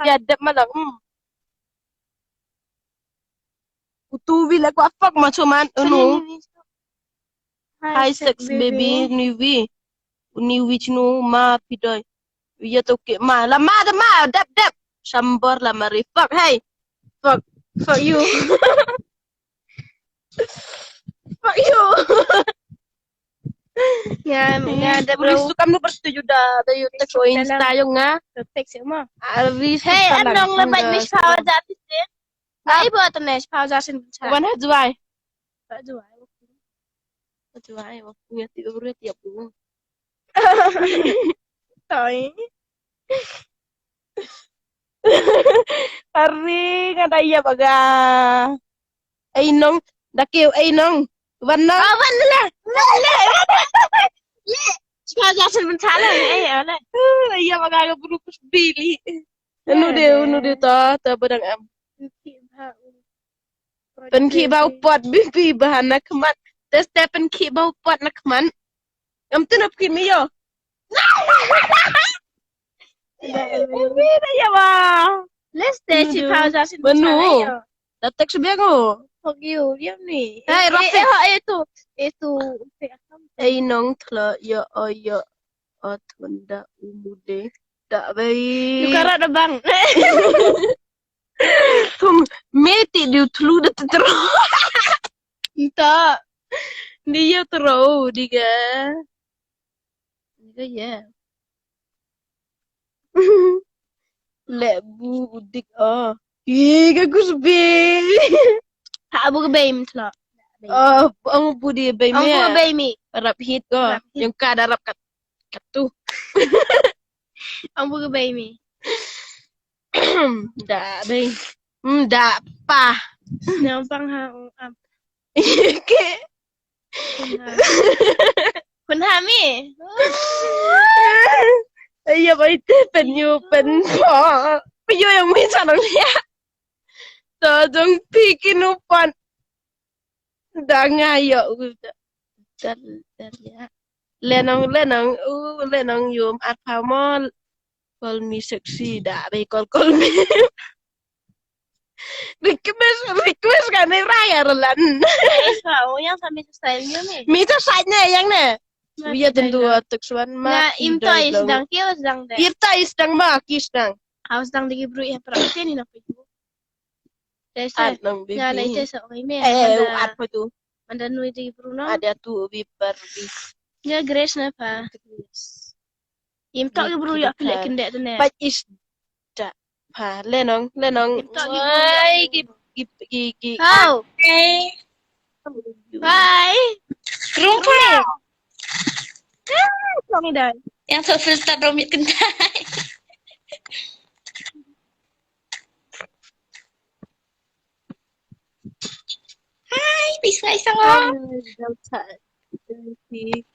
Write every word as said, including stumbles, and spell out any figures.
ya dep ma lang. Hmm. Utu wi la kwa fuck ma chuman unu. Hi, sex baby, ni wi. Ni wi chnu ma pidoi. Wi ya to ke ma. La ma da ma, dep, dep. Shambor la ma ri. Fuck, hey. Fuck, fuck you. Fuck you. Nga, nga da bro. Uri sukam nu bersetuju da, da yu text o Insta yo nga. Text mo. Ari. Hey, anong la bait mis power da tis din. Ai bo to nes power da sin cha. Wan ha juai. Ha juai. Ha juai, wa punya ti uri ti apu. Toi. Ari nga da ya baga. Ei nong, da kiew ei nong. Wan nong. Oh, wan le. Wan le. Le. Chika ja sen ben chala. Ei, ale. Ei ya baga ga buru kus bili. Unu de, unu de ta, ta badang am. Pynkhih ba u pot bi bi ba na khmat. Te ste pynkhih ba u pot na khmat. Am tu na pynkhih mi yo. Wi da ya ba. Let's stay si pau ja sin. Manu. Da text biang o. Fuck you, diam ni. Hey, Rafiq. Eh, eh, tu. Eh, tu. Ei nong thla ya o ya. O thunda umude. Da bai. Dukara da bang. Kum meti diu thlu da tetro. Nta. Dia tro diga. Diga ya. Le bu udik o. Ih, ka kusbi. Ha bu ka bai mi thla. Oh, ang bu di bai mi. Ang bu bai mi. Rap hit ko. Rap hit. Yang ka da rap kat kat tu. Ang bu ka bai mi. Da bai. Hmm, da pa. Nang pang ha ong ap. Ke. Kun ha mi. Ayo bai te pen yu pen po. Pen yu yang mi sa nang ya. To jong pi ki nu pan. Da nga yo u da. Dar dar ya. Lenong lenong u lenong yum at pa mo. Call me sexy da bai call call me. Request request ka ne raya ralan. Sa o yang sa mi sa style ni mi. Mi ta sa ne yang ne. Wi ya tendu atuk swan ma. Na im to is dang ki is dang de. Ir ta is dang ma ki is dang. Aus dang de ki bru ya pra ke ni na pe. At nang bibi. Nga na ite sa oi me. Eh, at pa tu. Manda nui de ki bru no. Ada tu bi per bi. Nga Grace na pa. Im tok ki bru ya pele kende tene. Pat is da pa lenong lenong. Im tok ki bru. Ai ki ki ki ki. How? Hey. Hi. Rumpa. Kong dai. Yang sok filter romit kentai. Hai, bis ngai sama.